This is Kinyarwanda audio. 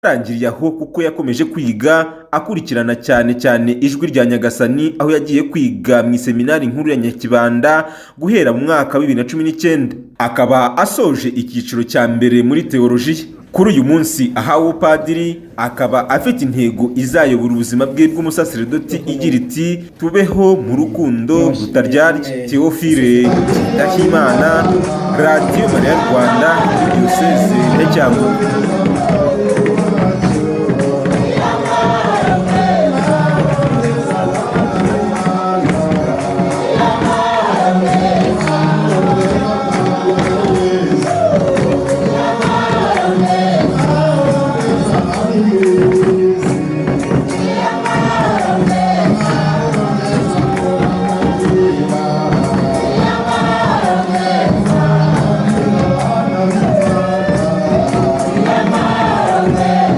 Ntiyarangiriye aho, kuko yakomeje kwiga akurikirana cyane cyane ijwi rya Nyagasani, aho yagiye kwiga mu Iseminari Nkuru ya Nyakibanda guhera mu mwaka wa 2019, akaba asoje icyiciro cya mbere muri teolojiya. Kuri uyu munsi ahawe ubupadiri, akaba afite intego izayobora ubuzima bwe bw'umusaseredoti igira iti: "Tubeho mu rukundo rutaryarya." Theophile Ndahimana, Radiyo Mariya Rwanda, Diyoseze ya Cyangugu.